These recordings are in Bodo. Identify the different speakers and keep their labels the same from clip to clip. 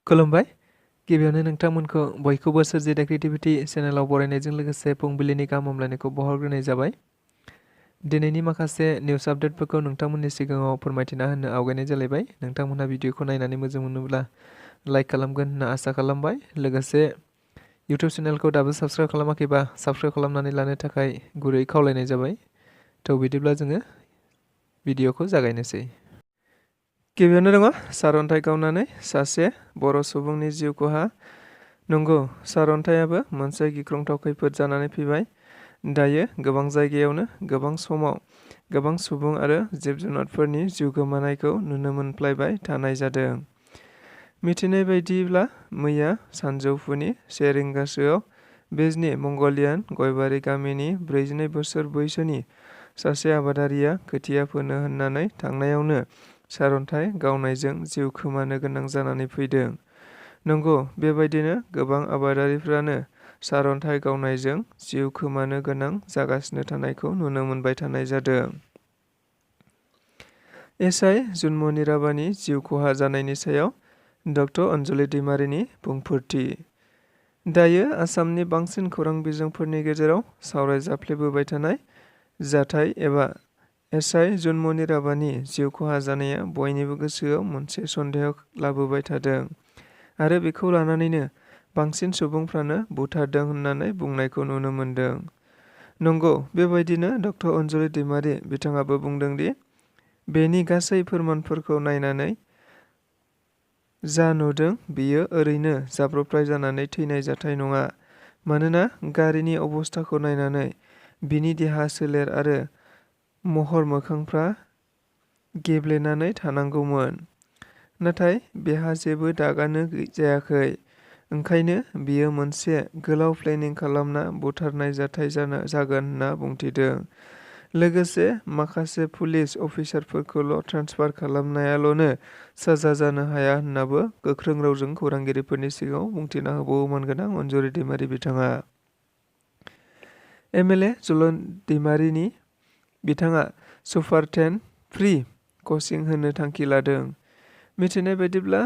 Speaker 1: खुलुमबाय। गिबियावनो नोंथांमोनखौ बयखौबो सोरजिदा क्रिएटिभिटी चेनेलाव बरायनायजों लोगोसे फुंबिलिनि गाहाम हामलायनायखौ बावहरग्रोनाय जाबाय। दिनैनि माखासे निउस आपडेटफोरखौ नोंथांमोननि सिगाङाव फोरमायथिना होनो आवगायनाय जालायबाय। नोंथांमोनहा भिडिअखौ नायनानै मोजां मोनोब्ला लाइक खालामगोन होनना आसा खालामबाय। लोगोसे इउटिउब चेनेलखौ दाबो साबस्क्राइब खालामाखैबा साबस्क्राइब खालामनानै लानो थाखाय गुरै खावलायनाय जाबाय। थ' बिदिब्ला जोङो भिडिअखौ जागायनोसै। गिबियावनो दङ सारअन्थाइ गावनानै सासे बर' सुबुंनि जिउ खहा। नंगौ, सारअन्थाइआबो मोनसे गिख्रंथाव खैफोद जानानै फैबाय। दायो गोबां जायगायावनो गोबां समाव गोबां सुबुं आरो जिब जुनारफोरनि जिउ गोमानायखौ नुनो मोनफ्लायबाय थानाय जादों। मिथिनाय बायदिब्ला मैया सानजौफुनि 1 रिंगासोआव बिजनी मंगलियान गयबारि गामिनि 42 बोसोर बैसोनि सासे आबादारिया खोथिया फोनो होननानै थांनायावनो सारअन्थाइ गावनायजों जिउ खोमानो गोनां जानानै फैदों। नंगौ, बेबायदिनो गोबां आबादारिफ्रानो सारअन्थाइ गावनायजों जिउ खोमानो गोनां जागासिनो थानायखौ नुनो मोनबाय थानाय जादों। एसआइ जुनमनि राभानि जिउ खहा जानायनि सायाव डक्टर अनजलि दैमारिनि बुंफोरथि। दायो आसामनि बांसिन खौरां बिजोंफोरनि गेजेराव सावरायजाफ्लेबोबाय थानाय जाथाय एबा एसआइ जुनमनि राभानि जिउ खहा जानाया बयनिबो गोसोआव मोनसे सन्देह लाबोबाय थादों आरो बेखौ लानानैनो बांसिन सुबुंफ्रानो बुथारदों होननानै बुंनायखौ नुनो मोनदों। नंगौ, बेबायदिनो डक्टर अनजलि दैमारि बिथाङाबो बुंदों दि बेनि गासै फोरमानफोरखौ नायनानै जा नुदों बेयो ओरैनो जाब्रबथाय जानानै थैनाय जाथाय नङा, मानोना गारिनि अबस्थाखौ नायनानै बिनि देहा सोलेर आरो महर मोखांफ्रा गेब्लेनानै थानांगौमोन। नाथाय बेहा जेबो दागानो जायाखै। ओंखायनो बियो मोनसे गोलाव प्लेनिं खालामना बुथारनाय जाथाय जागोन होनना बुंथिदों। लोगोसे माखासे पुलिस अफिसारफोरखौल' ट्रेन्सफार खालामनायाल'नो साजा जानो हाया होननाबो गोख्रों रावजों खौरांगिरिफोरनि सिगाङाव बुंथिना होबावोमोन गोनां अनजलि दैमारि बिथाङा। एमएलए जलन दैमारिनि बिथाङा सुपार 10 फ्रि कचिं होनो थांखि लादों। मिथिनाय बायदिब्ला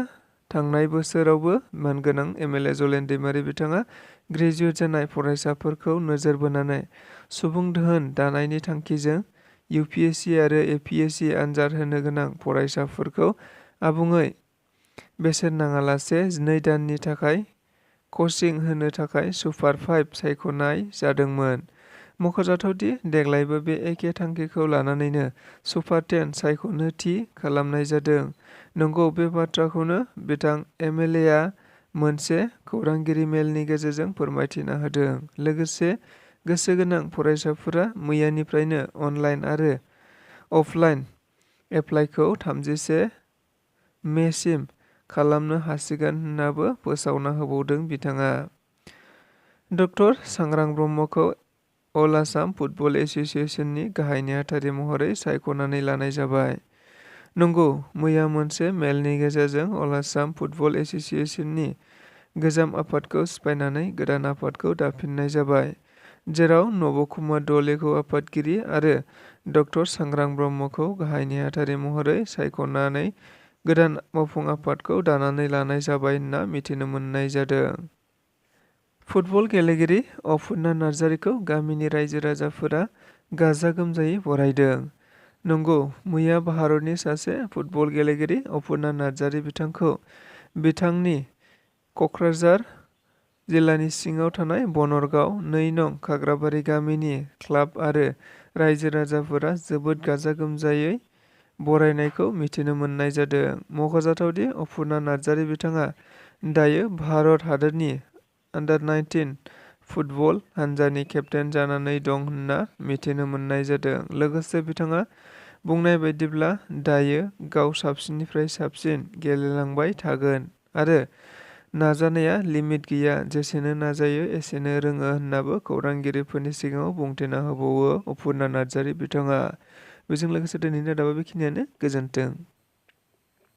Speaker 1: थांनाय बोसोरावबो मानगोनां एमएलए जलेन दैमारि बिथाङा ग्रेजुवेट जानाय फरायसाफोरखौ नोजोर बोनानै सुबुं दोहोन दानायनि थांखिजों इउपिएससि आरो एपिएससि आनजाद होनो गोनां फरायसाफोरखौ आबुङै बेसेन नाङालासे 2 दाननि थाखाय कचिं होनो थाखाय सुपार 5 सायख'नाय जादोंमोन। मख'जाथावदि देग्लायबो बे एखे थांखिखौ लानानैनो सुपार 10 सायख'नो थि खालामनाय जादों। नंगौ, बे बाथ्राखौनो बिथां एमएलएआ मोनसे खौरांगिरि मेलनि गेजेरजों फोरमायथिना होदों। लोगोसे गोसो गोनां फरायसाफोरा मैयानिफ्रायनो अनलाइन आरो अफलाइन एप्लाइखौ 31 मेसिम खालामनो हासिगोन होननाबो फोसावना होबावदों बिथाङा। डक्टर सांग्रां ब्रह्मखौ अल आसाम फुटबल एस'सिएशननि गाहाय नेहाथारि महरै सायख'नानै लानाय जाबाय। नंगौ, मैया मोनसे मेलनि गेजेरजों अल आसाम फुटबल एस'सिएशननि गोजाम आफादखौ सिफायनानै गोदान आफादखौ दाफिननाय जाबाय, जेराव नब कुमार दलेखौ आफादगिरि आरो डक्टर सांग्रां ब्रह्मखौ गाहाय नेहाथारि महरै सायख'नानै गोदान मावफुं आफादखौ दानानै लानाय जाबाय होनना मिथिनो मोननाय जादों। फुटबल गेलेगिरि अपुर्ना नार्जारिखौ गामिनि रायजो राजाफोरा गाजा गोमजायै बरायदों। नंगौ, मैया भारतनि सासे फुटबल गेलेगिरि अपुर्ना नार्जारि बिथांखौ बिथांनि क'क्राझार जिल्लानि सिङाव थानाय बनरगाव 2 नं खाग्राबारि गामिनि क्लाब आरो रायजो राजाफोरा जोबोद गाजा गोमजायै बरायनायखौ मिथिनो मोननाय जादों। मख'जाथावदि अपुर्ना नार्जारि बिथाङा दायो भारत हादोरनि अंडर-19 फुटबल हानजानि केप्टेन जानानै दं होनना मिथिनो मोननाय जादों। लोगोसे बिथाङा बुंनाय बायदिब्ला दायो गाव साबसिननिफ्राय साबसिन गेलेलांबाय थागोन आरो नाजानाया लिमिट गैया, जेसेनो नाजायो एसेनो रोङो होननाबो खौरांगिरिफोरनि सिगाङाव बुंथिना होबावो अपुर्ना नार्जारि बिथाङा। बेजों लोगोसे दिनैनि रादाबा बेखिनियानो। गोजोन्थों।